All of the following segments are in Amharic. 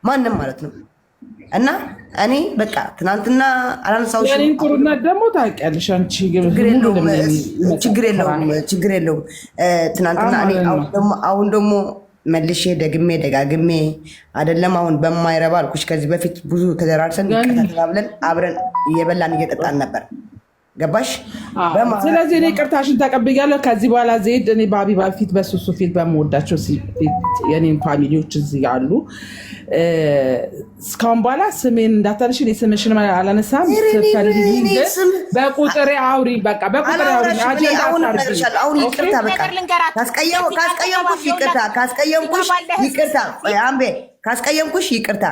ማንም ማለት ነው። እና እኔ በቃ ትናንትና አላነሳሁሽም። የእኔን ጥሩነት ደግሞ ታውቂያለሽ አንቺ። ችግር የለውም፣ ችግር የለውም፣ ችግር የለውም። ትናንትና እኔ አሁን ደግሞ መልሼ ደግሜ ደጋግሜ አይደለም አሁን በማይረባ አልኩሽ። ከዚህ በፊት ብዙ ተደራርሰን ይቅርታ ተባብለን አብረን እየበላን እየጠጣን ነበር። ገባሽ? ስለዚህ እኔ ይቅርታሽን ተቀብያለሁ። ከዚህ በኋላ ዜድ እኔ በአቢባ ፊት፣ በሱሱ ፊት፣ በምወዳቸው ፊት የኔን family ዎች እዚህ አሉ። እስካሁን በኋላ ስሜን እንዳታነሺ፣ እኔ ስምሽን አላነሳም። ስትፈልጊ ግን በቁጥሬ አውሪ፣ በቃ በቁጥሬ አውሪ። አጀንዳ አሁን አታርጊ። እነግርሻለሁ። አሁን ይቅርታ በቃ ካስቀየምኩሽ ይቅርታ፣ ካስቀየምኩሽ ይቅርታ፣ አምቤ ካስቀየምኩሽ ይቅርታ፣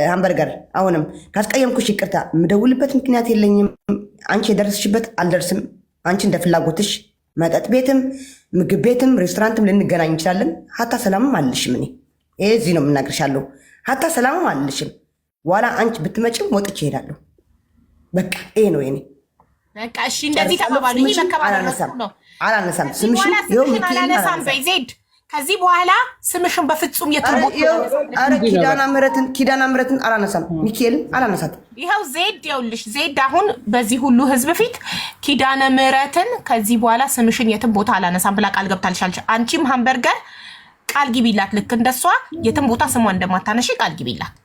ሃምበርገር አሁንም ካስቀየምኩሽ ይቅርታ። የምደውልበት ምክንያት የለኝም። አንቺ የደረስሽበት አልደርስም። አንቺ እንደ ፍላጎትሽ መጠጥ ቤትም ምግብ ቤትም ሬስቶራንትም ልንገናኝ እንችላለን። ሀታ ሰላምም አልልሽም። እኔ ይሄ እዚህ ነው የምናግርሻለሁ። ሀታ ሰላምም አልልሽም። ዋላ አንቺ ብትመጭም ወጥቼ እሄዳለሁ። በቃ ይሄ ነው የኔ። በቃ እሺ፣ እንደዚህ ተባባሉ። ይህ መከባበር ነው። አላነሳም። ከዚህ ስምሽን በኋላ ይኸው ስምሽን ሚካኤልን አላነሳም አላነሳም። በይ ዜድ። ከዚህ በኋላ ስምሽን በፍጹም የትም ቦታ ኧረ ኪዳነ ምሕረትን፣ ኪዳነ ምሕረትን አላነሳም። ሚካኤልን አላነሳትም። ይኸው ዜድ፣ ይኸውልሽ ዜድ፣ አሁን በዚህ ሁሉ ህዝብ ፊት ኪዳነ ምሕረትን ከዚህ በኋላ ስምሽን የትም ቦታ አላነሳም ብላ ቃል ገብታልሻለች። አንቺም ሃምበርገር ቃል ግቢላት፣ ልክ እንደሷ የትም ቦታ ስሟ እንደማታነሺ ቃል ግቢላት።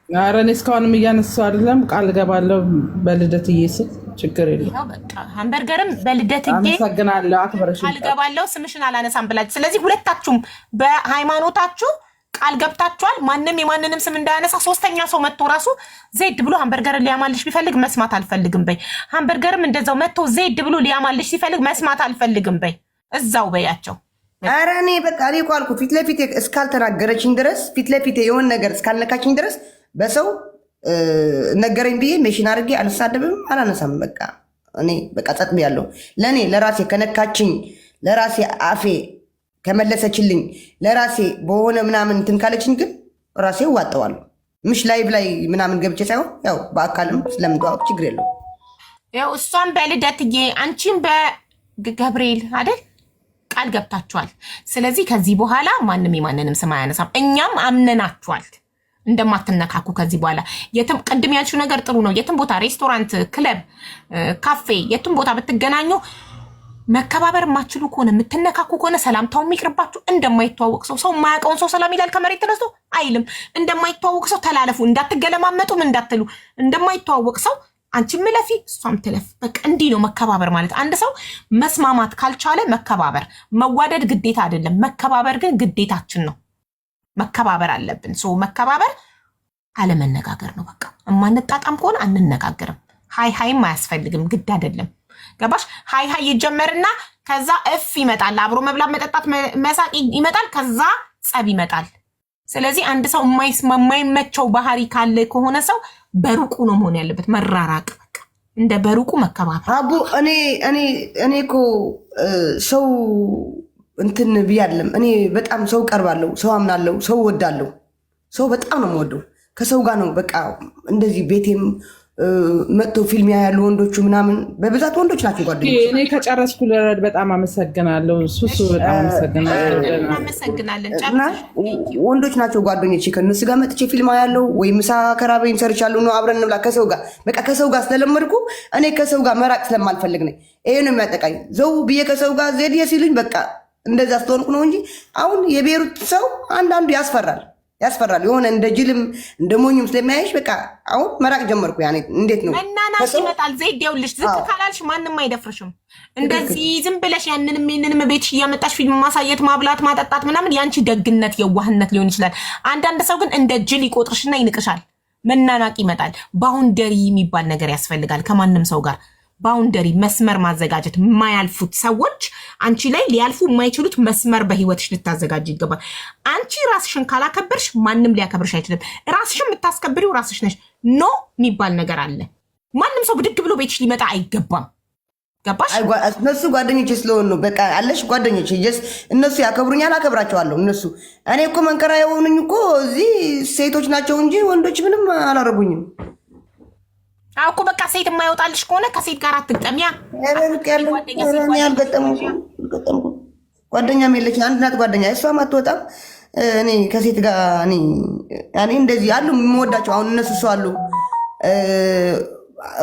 ኧረ እኔ እስካሁንም እያነሳሁ አይደለም። ቃል እገባለሁ በልደትዬ ስል ችግር የለም። ይኸው በቃ ሃምበርገርም በልደትዬ አመሰግናለሁ። አክብረሽ ቃል ገባለሁ ስምሽን አላነሳም ብላለች። ስለዚህ ሁለታችሁም በሃይማኖታችሁ ቃል ገብታችኋል። ማንም የማንንም ስም እንዳያነሳ። ሶስተኛ ሰው መጥቶ ራሱ ዜድ ብሎ ሃምበርገርን ሊያማልሽ ቢፈልግ መስማት አልፈልግም በይ። ሃምበርገርም እንደዛው መጥቶ ዜድ ብሎ ሊያማልሽ ሲፈልግ መስማት አልፈልግም በይ። እዛው በያቸው። ኧረ እኔ በቃ እኔ እኮ አልኩ ፊት ለፊት እስካልተናገረችኝ ድረስ፣ ፊት ለፊት የሆነ ነገር እስካልነካችኝ ድረስ በሰው ነገረኝ ብዬ ሜሽን አድርጌ አልሳደብም፣ አላነሳም። በቃ እኔ በቃ ጸጥ ብያለሁ። ለእኔ ለራሴ ከነካችኝ፣ ለራሴ አፌ ከመለሰችልኝ፣ ለራሴ በሆነ ምናምን እንትን ካለችኝ ግን ራሴ እዋጠዋለሁ። ምሽ live ላይ ምናምን ገብቼ ሳይሆን ያው በአካልም ስለምንተዋወቅ ችግር የለውም። ያው እሷም በልደትዬ አንቺም በገብርኤል አይደል ቃል ገብታችኋል። ስለዚህ ከዚህ በኋላ ማንም የማንንም ስም አያነሳም። እኛም አምነናችኋል እንደማትነካኩ ከዚህ በኋላ የትም። ቅድም ያልሽው ነገር ጥሩ ነው። የትም ቦታ ሬስቶራንት፣ ክለብ፣ ካፌ፣ የትም ቦታ ብትገናኙ መከባበር የማትችሉ ከሆነ፣ የምትነካኩ ከሆነ ሰላምታው የሚቅርባችሁ። እንደማይተዋወቅ ሰው፣ ሰው የማያውቀውን ሰው ሰላም ይላል ከመሬት ተነስቶ? አይልም። እንደማይተዋወቅ ሰው ተላለፉ፣ እንዳትገለማመጡም እንዳትሉ። እንደማይተዋወቅ ሰው አንቺም እለፊ እሷም ትለፍ። በቃ እንዲህ ነው መከባበር ማለት። አንድ ሰው መስማማት ካልቻለ መከባበር፣ መዋደድ ግዴታ አይደለም። መከባበር ግን ግዴታችን ነው። መከባበር አለብን። So መከባበር አለመነጋገር ነው። በቃ እማንጣጣም ከሆነ አንነጋገርም። Hi hi ም አያስፈልግም፣ ግድ አይደለም። ገባሽ? Hi hi ይጀመርና ከዛ እፍ ይመጣል። አብሮ መብላት፣ መጠጣት፣ መሳቅ ይመጣል። ከዛ ጸብ ይመጣል። ስለዚህ አንድ ሰው የማይመቸው ባህሪ ካለ ከሆነ ሰው በሩቁ ነው መሆን ያለበት፣ መራራቅ በቃ እንደ በሩቁ መከባበር። አቡ እኔ እኮ ሰው እንትን ብዬ አይደለም። እኔ በጣም ሰው ቀርባለሁ፣ ሰው አምናለሁ፣ ሰው ወዳለሁ። ሰው በጣም ነው የምወደው። ከሰው ጋር ነው በቃ እንደዚህ ቤቴም መጥቶ ፊልም ያያሉ ወንዶቹ ምናምን፣ በብዛት ወንዶች ናቸው ጓደኞች። እኔ ከጨረስኩ ልረድ። በጣም አመሰግናለሁ ሱሱ፣ በጣም አመሰግናለሁ። እናመሰግናለን። እና ወንዶች ናቸው ጓደኞቼ። ከእነሱ ጋር መጥቼ ፊልም ያለው ወይ ምሳ ከራበኝ ሰርቻለሁ ነው አብረን እንብላ። ከሰው ጋር በቃ ከሰው ጋር ስለለመድኩ እኔ ከሰው ጋር መራቅ ስለማልፈልግ ነኝ። ይሄ ነው የሚያጠቃኝ። ዘው ብዬ ከሰው ጋር ዜድዬ ሲሉኝ በቃ እንደዛ ስትሆንኩ ነው እንጂ አሁን የቤሩት ሰው አንዳንዱ ያስፈራል፣ ያስፈራል። የሆነ እንደ ጅልም እንደ ሞኝም ስለሚያይሽ በቃ አሁን መራቅ ጀመርኩ። ያኔ እንዴት ነው መናናቅ ይመጣል። ዜድ ይኸውልሽ፣ ዝቅ ካላልሽ ማንም አይደፍርሽም። እንደዚህ ዝም ብለሽ ያንንም ይህንንም ቤትሽ እያመጣሽ ፊልም ማሳየት፣ ማብላት፣ ማጠጣት ምናምን ያንቺ ደግነት የዋህነት ሊሆን ይችላል። አንዳንድ ሰው ግን እንደ ጅል ይቆጥርሽና ይንቅሻል። መናናቅ ይመጣል። Boundary የሚባል ነገር ያስፈልጋል ከማንም ሰው ጋር boundary መስመር ማዘጋጀት፣ የማያልፉት ሰዎች አንቺ ላይ ሊያልፉ የማይችሉት መስመር በህይወትሽ ልታዘጋጅ ይገባል። አንቺ ራስሽን ካላከበርሽ ማንም ሊያከብርሽ አይችልም። ራስሽን የምታስከብሪው ራስሽ ነሽ። No የሚባል ነገር አለ። ማንም ሰው ብድግ ብሎ ቤትሽ ሊመጣ አይገባም። ገባሽ? እነሱ ጓደኞቼ ስለሆኑ ነው። በቃ አለሽ ጓደኞቼ just እነሱ ያከብሩኛል፣ አከብራቸዋለሁ። እነሱ እኔ እኮ መንከራ የሆኑኝ እኮ እዚህ ሴቶች ናቸው እንጂ ወንዶች ምንም አላረጉኝም። አዎ እኮ በቃ ሴት የማይወጣልሽ ከሆነ ከሴት ጋር አትግጠሚያ። አልገጠምኩም። ጓደኛም የለችም፣ አንድ ናት ጓደኛ፣ እሷም አትወጣም። እኔ ከሴት ጋር እኔ እንደዚህ አሉ የምወዳቸው አሁን እነሱ ሰው አሉ።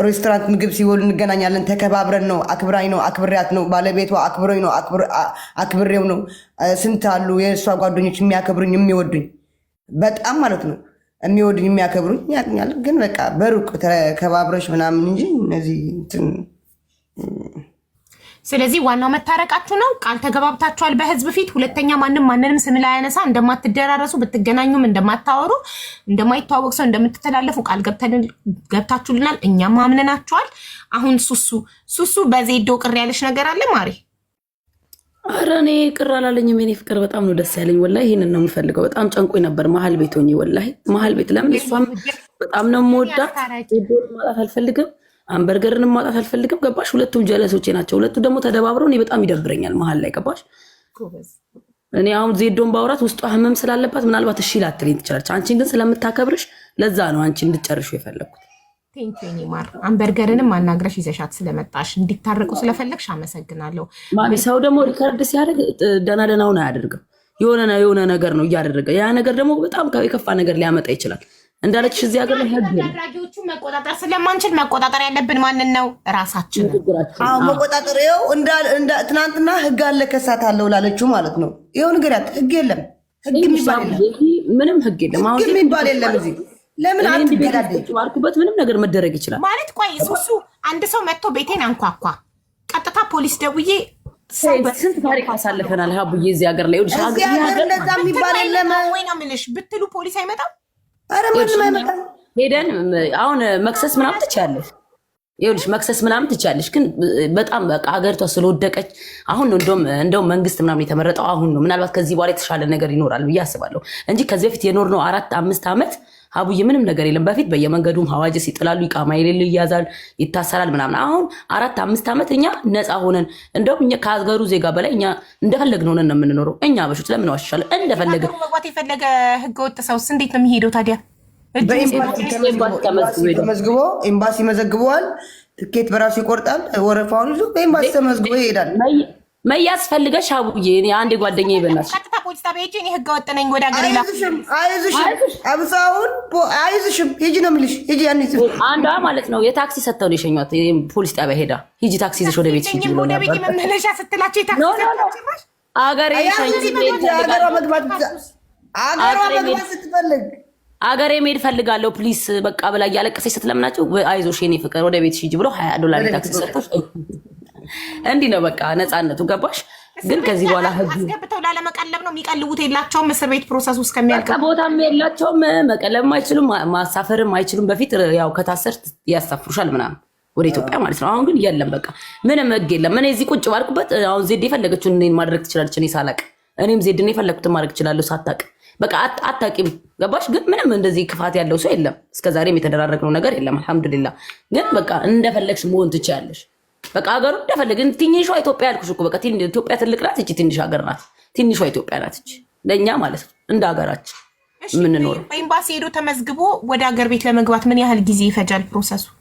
ሬስቶራንት ምግብ ሲበሉ እንገናኛለን። ተከባብረን ነው፣ አክብራኝ ነው፣ አክብሬያት ነው፣ ባለቤቷ አክብሮኝ ነው፣ አክብሬው ነው። ስንት አሉ የእሷ ጓደኞች የሚያከብሩኝ የሚወዱኝ በጣም ማለት ነው የሚወዱኝ የሚያከብሩኝ ያገኛል። ግን በቃ በሩቅ ተከባብረሽ ምናምን እንጂ እነዚህ እንትን። ስለዚህ ዋናው መታረቃችሁ ነው። ቃል ተገባብታችኋል በህዝብ ፊት። ሁለተኛ ማንም ማንንም ስም ላይ ያነሳ እንደማትደራረሱ፣ ብትገናኙም እንደማታወሩ፣ እንደማይተዋወቅ ሰው እንደምትተላለፉ ቃል ገብታችሁልናል። እኛም አምነናችኋል። አሁን ሱሱ ሱሱ በዜዶ ቅር ያለሽ ነገር አለ ማሬ? አረ እኔ ቅር አላለኝም። የኔ ፍቅር በጣም ነው ደስ ያለኝ። ወላሂ ይሄንን ነው የምፈልገው። በጣም ጨንቆኝ ነበር መሀል ቤት ሆኜ፣ ወላሂ መሀል ቤት። ለምን እሷም በጣም ነው የምወዳት። ዜዶን ማጣት አልፈልግም፣ አንበርገርንም ማጣት አልፈልግም። ገባሽ? ሁለቱም ጀለሶቼ ናቸው። ሁለቱ ደግሞ ተደባብረው እኔ በጣም ይደብረኛል መሀል ላይ፣ ገባሽ? እኔ አሁን ዜዶን ባውራት ውስጧ ህመም ስላለባት ምናልባት እሺ ላትለኝ ትችላለች። አንቺን ግን ስለምታከብርሽ ለዛ ነው አንቺ እንድጨርሹ የፈለግኩት። Thank you ማር። አንበርገርንም አናግረሽ ይዘሻት ስለመጣሽ እንዲታረቁ ስለፈለግሽ አመሰግናለሁ። ማሚ ሰው ደግሞ record ሲያደርግ ደህና ደህናውን አያደርግም። የሆነ የሆነ ነገር ነው እያደረገ፣ ያ ነገር ደግሞ በጣም የከፋ ነገር ሊያመጣ ይችላል። እንዳለችሽ እዚህ ሀገር ላይ ህግ የለም። አድራጊዎቹ መቆጣጠር ስለማንችል መቆጣጠር ያለብን ማንን ነው? ራሳችንን። አዎ መቆጣጠር። ይኸው ትናንትና ህግ አለ ከሳት አለው ላለችው ማለት ነው። ይኸው ንገሪያት፣ ህግ የለም። ህግ የሚባል የለም። ምንም ህግ የለም። አሁን ህግ የሚባል የለም እዚህ። ለምን አትገዳደል? ባልኩበት ምንም ነገር መደረግ ይችላል። ማለት ቆይ ሱሱ፣ አንድ ሰው መጥቶ ቤቴን አንኳኳ፣ ቀጥታ ፖሊስ ደውዬ ስንት ታሪክ አሳልፈናል። ሀቡዬ እዚህ ሀገር ላይ እዚህ ሀገር እንደዛ የሚባል የለም ወይ ነው የምልሽ ብትሉ ፖሊስ አይመጣም። ኧረ ማንም አይመጣም። ሄደን አሁን መክሰስ ምናምን ትችያለሽ። ይኸውልሽ መክሰስ ምናምን ትችያለሽ፣ ግን በጣም በቃ ሀገሪቷ ስለወደቀች አሁን ነው እንደውም መንግስት ምናምን የተመረጠው አሁን ነው። ምናልባት ከዚህ በኋላ የተሻለ ነገር ይኖራል ብዬ አስባለሁ እንጂ ከዚህ በፊት የኖርነው 4-5 ዓመት ሀቡዬ ምንም ነገር የለም። በፊት በየመንገዱም ሀዋጅስ ይጥላሉ፣ ኢቃማ የሌለው ይያዛል፣ ይታሰራል ምናምን። አሁን 4-5 ዓመት እኛ ነፃ ሆነን እንደውም እኛ ከሀገሩ ዜጋ በላይ እኛ እንደፈለግን ሆነን ነው የምንኖረው። እኛ አበሾች ለምን ዋሻለን? እንደፈለግን። መግባት የፈለገ ህገወጥ ሰውስ እንዴት ነው የሚሄደው ታዲያ? በኤምባሲ ተመዝግቦ ኤምባሲ መዘግበዋል። ትኬት በራሱ ይቆርጣል። ወረፋውን ይዞ በኤምባሲ ተመዝግቦ ይሄዳል። መያዝ ፈልገሽ አቡዬ፣ እኔ አንድ ጓደኛዬ በእናትሽ ቀጥታ ፖሊስ ጣቢያ ሄጄ እኔ ህገ ወጥ ነኝ ወደ ሀገሬ ላኩ። አይዝሽም፣ አይዝሽም፣ አብዛውን አይዝሽም። ሂጂ ነው የምልሽ። ሂጂ ያን አንዷ ማለት ነው የታክሲ ሰጥተው ነው የሸኟት። ፖሊስ ጣቢያ ሄዳ ሂጂ ታክሲ ይዘሽ ወደ ቤት ሂጂ ብሎ ወደ ቤት ነበር። መመለሻ ስትላቸው የታክሲ No, no, no. ሰጥተው አገሬ አገሯ መግባት ስትፈልግ አገሬ መሄድ ፈልጋለሁ please በቃ ብላ እያለቀሰች ስትለምናቸው አይዞሽ የኔ ፍቅር ወደ ቤት ሂጂ ብሎ $20 ታክሲ ሰጥቶሽ እንዲህ ነው በቃ ነፃነቱ፣ ገባሽ? ግን ከዚህ በኋላ ህግ አስገብተው ላለመቀለብ ነው የሚቀልቡት። የላቸውም እስር ቤት process ኡ እስከሚያልቅ በቃ ቦታም የላቸውም፣ መቀለብም አይችሉም፣ ማሳፈርም አይችሉም። በፊት ያው ከታሰር ያሳፍሩሻል ምናምን ወደ ኢትዮጵያ ማለት ነው። አሁን ግን የለም፣ በቃ ምንም ህግ የለም። እኔ እዚህ ቁጭ ባልኩበት አሁን ዜድ የፈለገችውን እኔን ማድረግ ትችላለች፣ እኔ ሳላቅ። እኔም ዜድን የፈለግኩትን ማድረግ እችላለሁ ሳታቅ። በቃ አታቂም፣ ገባሽ? ግን ምንም እንደዚህ ክፋት ያለው ሰው የለም። እስከዛሬም የተደራረግነው ነገር የለም። አልሐምዱሊላ። ግን በቃ እንደፈለግሽ መሆን ትችያለሽ። በቃ ሀገሩ እንደፈለግን ትንሿ ኢትዮጵያ ያልኩሽ እኮ፣ በቃ ኢትዮጵያ ትልቅ ናት፣ እቺ ትንሽ ሀገር ናት። ትንሿ ኢትዮጵያ ናት እቺ ለእኛ ማለት ነው፣ እንደ ሀገራችን የምንኖረው። በኤምባሲ ሄዶ ተመዝግቦ ወደ ሀገር ቤት ለመግባት ምን ያህል ጊዜ ይፈጃል process ኡ?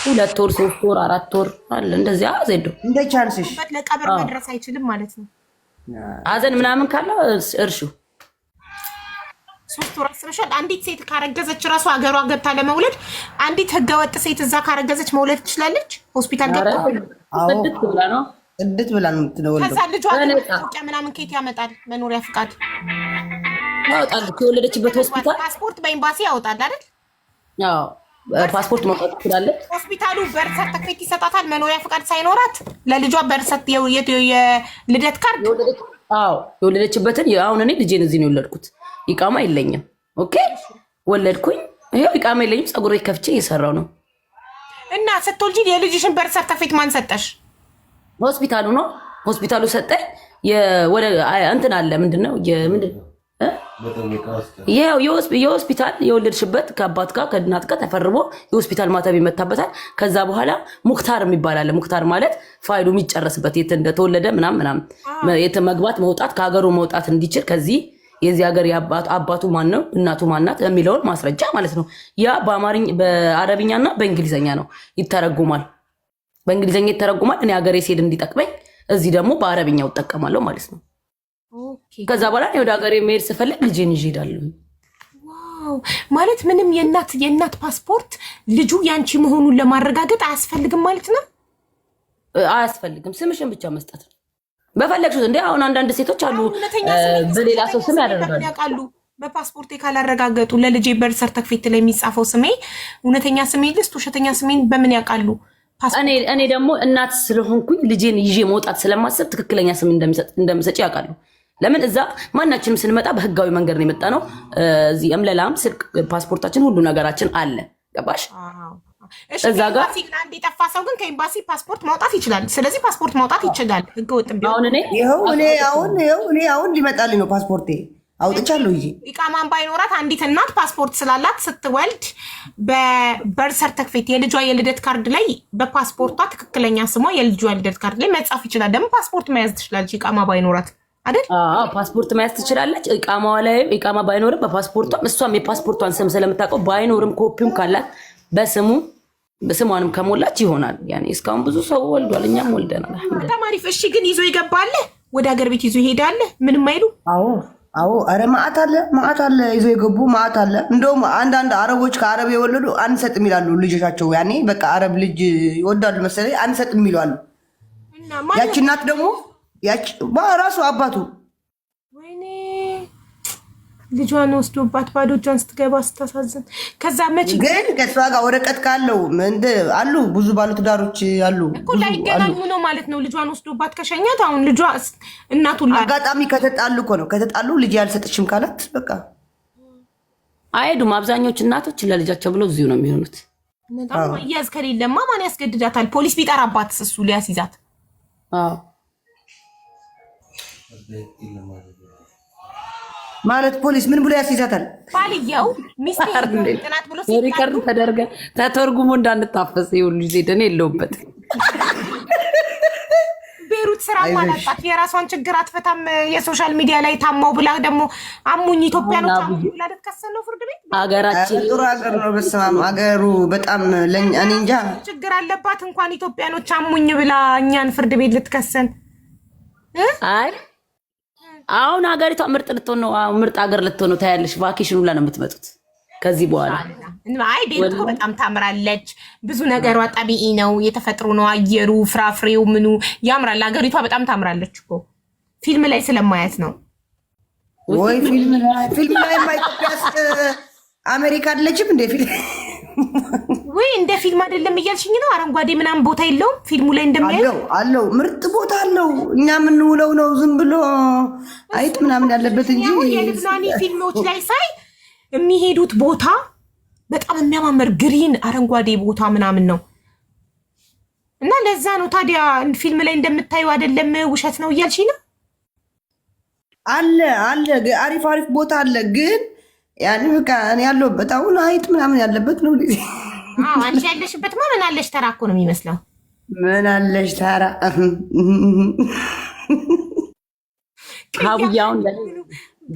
2 ወር፣ 3 ወር፣ 4 ወር አለ እንደዚያ ዜዶ። እንደ chance ሽ። ለቀብር መድረስ አይችልም ማለት ነው። አዘን ምናምን ካለ እርሹ። 3 ወር አስበሻል? አንዲት ሴት ካረገዘች እራሱ ሀገሯ ገብታ ለመውለድ፣ አንዲት ህገወጥ ሴት እዛ ካረገዘች መውለድ ትችላለች? ሆስፒታል ገብታ ጽድት ብላ ነው። ጽድት ብላ ነው የምትወልደው። ከዛ ልጇ ኢትዮጵያ ምናምን ከየት ያመጣል መኖሪያ ፍቃድ? ያወጣል ከወለደችበት ሆስፒታል። ፓስፖርት በኤምባሲ ያወጣል አይደል? አዎ ፓስፖርት ማውጣት ትችላለች። ሆስፒታሉ birth certificate ይሰጣታል። መኖሪያ ፍቃድ ሳይኖራት ለልጇ birth የልደት ካርድ። አዎ የወለደችበትን። አሁን እኔ ልጄን እዚህ ነው የወለድኩት። ኢቃማ የለኝም። Okay ወለድኩኝ። ይኸው ኢቃማ የለኝም። ፀጉሬ ከፍቼ እየሰራው ነው። እና ስትወልጂ የልጅሽን birth certificate ማን ሰጠሽ? ሆስፒታሉ ነው፣ ሆስፒታሉ ሰጠኝ። ወደ እንትን አለ፣ ምንድን ነው ምንድን ነው የሆስፒታል የወለድሽበት ከአባት ጋር ከእናት ጋር ተፈርሞ የሆስፒታል ማተብ ይመታበታል። ከዛ በኋላ ሙክታር የሚባል አለ። ሙክታር ማለት ፋይሉ የሚጨረስበት፣ የት እንደተወለደ ምናምን ምናምን፣ የት መግባት መውጣት ከሀገሩ መውጣት እንዲችል፣ ከዚህ የዚህ ሀገር አባቱ ማን ነው እናቱ ማናት የሚለውን ማስረጃ ማለት ነው። ያ በአረብኛና በእንግሊዝኛ ነው ይተረጉማል። በእንግሊዝኛ ይተረጉማል። እኔ ሀገሬ ስሄድ እንዲጠቅመኝ እዚህ ደግሞ በአረብኛው እጠቀማለሁ ማለት ነው። ከዛ በኋላ ወደ ሀገሬ መሄድ ስፈልግ ልጄን ይዤ እሄዳለሁ። Wow! ማለት ምንም የእናት ፓስፖርት ልጁ ያንቺ መሆኑን ለማረጋገጥ አያስፈልግም ማለት ነው? አያስፈልግም። ስምሽን ብቻ መስጠት ነው በፈለግሽው። እንደ አሁን አንዳንድ ሴቶች አሉ በሌላ ሰው ስም ያደርጋሉ። በፓስፖርቴ ካላረጋገጡ ለልጄ birth certificate ላይ የሚጻፈው ስሜ እውነተኛ ስሜ ልስጥ ውሸተኛ ስሜን በምን ያውቃሉ? እኔ ደግሞ እናት ስለሆንኩኝ ልጄን ይዤ መውጣት ስለማሰብ ትክክለኛ ስም እንደምሰጭ ያውቃሉ። ለምን እዛ ማናችንም ስንመጣ በህጋዊ መንገድ ነው የመጣ ነው። እዚህ እምለላም ስልክ፣ ፓስፖርታችን፣ ሁሉ ነገራችን አለ። ገባሽ? እዛ ጋር አንድ የጠፋ ሰው ግን ከኤምባሲ ፓስፖርት ማውጣት ይችላል። ስለዚህ ፓስፖርት ማውጣት ይችላል። ህገወጥ ቢሆን እኔ አሁን ሊመጣልኝ ነው ፓስፖርቴ አውጥቻለሁ። ይዤ ኢቃማን ባይኖራት አንዲት እናት ፓስፖርት ስላላት ስትወልድ በ birth certificate የልጇ የልደት ካርድ ላይ በፓስፖርቷ ትክክለኛ ስሟ የልጇ የልደት ካርድ ላይ መጻፍ ይችላል። ደግሞ ፓስፖርት መያዝ ትችላለች ኢቃማ ባይኖራት አይደል? አዎ ፓስፖርት መያዝ ትችላለች። ኢቃማዋ ላይ ኢቃማ ባይኖርም በፓስፖርቷ እሷም የፓስፖርቷን ስም ስለምታውቀው ባይኖርም ኮፒውም ካላት በስሙ ስሟንም ከሞላች ይሆናል። ያኔ እስካሁን ብዙ ሰው ወልዷል፣ እኛም ወልደናል። በጣም አሪፍ። እሺ ግን ይዞ ይገባል፣ ወደ ሀገር ቤት ይዞ ይሄዳል። ምንም አይሉ። አዎ አዎ፣ ኧረ መዓት አለ፣ መዓት አለ፣ ይዞ የገቡ መዓት አለ። እንደውም አንዳንድ አረቦች ከአረብ የወለዱ አንሰጥም ይላሉ ልጆቻቸው። ያኔ በቃ አረብ ልጅ ይወዳሉ መሰለኝ አንሰጥም ይላሉ። ያቺ እናት ደግሞ ራሱ አባቱ ወይኔ ልጇን ወስዶባት ባዶ እጇን ስትገባ ስታሳዝን። ከዛ መቼ ግን ከእሷ ጋር ወረቀት ካለው አሉ ብዙ ባለትዳሮች አሉ እኮ ላይገናኙ ነው ማለት ነው። ልጇን ወስዶባት ከሸኛት አሁን ልጇ እናቱ አጋጣሚ ከተጣሉ እኮ ነው ከተጣሉ ልጅ ያልሰጥሽም ካላት በቃ አይሄዱም። አብዛኞቹ እናቶች ለልጃቸው ብለው እዚሁ ነው የሚሆኑት። በጣም መያዝ ከሌለማ ማን ያስገድዳታል? ፖሊስ ቢጠራባት እሱ ሊያስይዛት። አዎ ማለት ፖሊስ ምን ብሎ ያስይዛታል? ባልየው ሚስቴ ጥናት ብሎ record ተደርገ ተተርጉሞ እንዳንታፈስ ይሁሉ ዜደን የለውበት ቤሩት ስራ ማላጣት የራሷን ችግር አትፈታም። የ social media ላይ ታማው ብላ ደግሞ አሙኝ ኢትዮጵያኖች አሙኝ ብላ ልትከሰን ነው ፍርድ ቤት። አገራችን ጥሩ ሀገር ነው። በስመ አብ አገሩ በጣም ለኛ እኔ እንጃ ችግር አለባት። እንኳን ኢትዮጵያኖች አሙኝ ብላ እኛን ፍርድ ቤት ልትከሰን። አይ አሁን ሀገሪቷ ምርጥ ልትሆን ነው። ምርጥ ሀገር ልትሆን ነው። ታያለሽ። vacation ሁላ ነው የምትመጡት ከዚህ በኋላ። አይ ቤሩት እኮ በጣም ታምራለች። ብዙ ነገሯ طبيعي ነው፣ የተፈጥሮ ነው። አየሩ፣ ፍራፍሬው፣ ምኑ ያምራል። ሀገሪቷ በጣም ታምራለች እኮ ፊልም ላይ ስለማያት ነው። ወይ ፊልም ላይ ፊልም ላይ ኢትዮጵያስ አሜሪካ አይደለችም እንደ ፊልም ወይ እንደ ፊልም አይደለም እያልሽኝ ነው? አረንጓዴ ምናምን ቦታ የለውም ፊልሙ ላይ እንደሚያየው አለው። ምርጥ ቦታ አለው። እኛ የምንውለው ነው ዝም ብሎ አይጥ ምናምን ያለበት እንጂ የልብናኒ ፊልሞች ላይ ሳይ የሚሄዱት ቦታ በጣም የሚያማምር green አረንጓዴ ቦታ ምናምን ነው። እና ለዛ ነው ታዲያ ፊልም ላይ እንደምታዩ አይደለም ውሸት ነው እያልሽኝ ነው? አለ አለ አሪፍ አሪፍ ቦታ አለ። ግን ያኔ በቃ እኔ ያለሁበት አሁን አይጥ ምናምን ያለበት ነው። አዎ አንቺ ያለሽበትማ ምን አለሽ ተራ እኮ ነው የሚመስለው። ምን አለሽ ተራ ሀቡዬ አሁን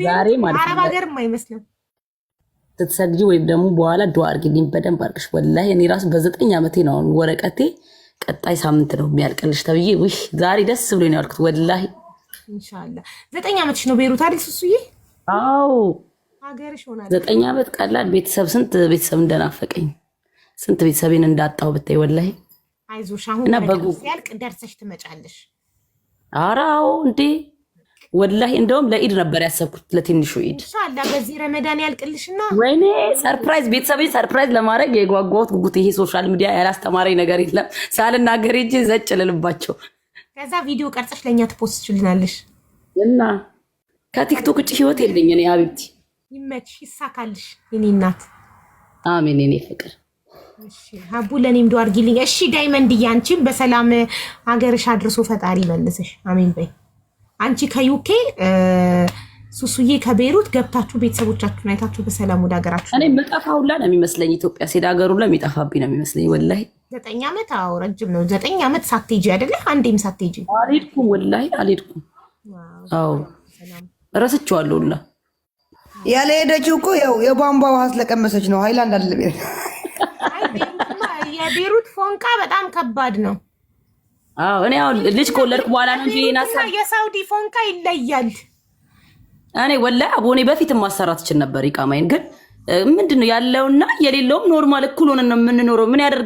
ዛሬ ማለት አረብ ሀገርም አይመስልም። ስትሰግጂ ወይም ደግሞ በኋላ ዱዓ አድርጊልኝ በደንብ አድርገሽ። ወላሂ እኔ ራሱ በ9 ዓመቴ ነው አሁን ወረቀቴ ቀጣይ ሳምንት ነው የሚያልቅልሽ ተብዬ ውይ ዛሬ ደስ ብሎኝ ነው ያልኩት። ወላሂ ኢንሻአላህ 9 ዓመትሽ ነው ቤሩት አይደል ሱሱዬ? አዎ ሀገርሽ ሆናለች። 9 ዓመት ቀላል። ቤተሰብ ስንት ቤተሰብ እንደናፈቀኝ ስንት ቤተሰቤን እንዳጣው ብታይ ወላሂ። አይዞሽ አሁን እና በጉ ሲያልቅ ደርሰሽ ትመጫለሽ። ኧረ አዎ እንዴ ወላሂ እንደውም ለኢድ ነበር ያሰብኩት ለትንሹ ኢድ። ኢንሻአላህ በዚህ ረመዳን ያልቅልሽና ወይኔ surprise ቤተሰቤን surprise ለማድረግ የጓጓሁት ጉጉት። ይሄ social media ያላስተማረኝ ነገር የለም። ሳልናገር ሂጅ ዘጭ ልልባቸው። ከዛ ቪዲዮ ቀርጸሽ ለኛ ት post ችልናለሽ። እና ከቲክቶክ ውጭ ህይወት የለኝ እኔ حبيبتي። ይመችሽ፣ ይሳካልሽ የኔ እናት። አሜን የኔ ፍቅር። እሺ ሀቡ ለኔም ዱአ አድርጊልኝ። እሺ ዳይመንድ፣ አንቺም በሰላም ሀገርሽ አድርሶ ፈጣሪ መልስሽ። አሜን በይ። አንቺ ከዩኬ ሱሱዬ ከቤሩት ገብታችሁ ቤተሰቦቻችሁን አይታችሁ በሰላም ወደ ሀገራችሁ። እኔ የምጠፋ ሁላ ነው የሚመስለኝ ኢትዮጵያ ስሄድ ሀገር ሁላ የሚጠፋብኝ ነው የሚመስለኝ ወላሂ። 9 ዓመት አዎ ረጅም ነው። 9 ዓመት ሳትሄጂ አይደለ? አንዴም ሳትሄጂ። አልሄድኩም ወላሂ አልሄድኩም። አዎ ረስቼዋለሁ ሁላ። ያለ ሄደችው እኮ ያው የቧንቧ ውሃ ስለቀመሰች ነው። ሃይላንድ አይደለም። የቤሩት ፎንቃ በጣም ከባድ ነው። አዎ እኔ አሁን ልጅ ከወለድኩ በኋላ ነው እንጂ የሳውዲ ፎንቃ ይለያል። እኔ ወላሂ አቦኔ በፊት ማሰራት እችል ነበር ኢቃማዬን። ግን ምንድን ነው ያለውና የሌለውም normal እኩል ሆነን ነው የምንኖረው። ምን ያደርግ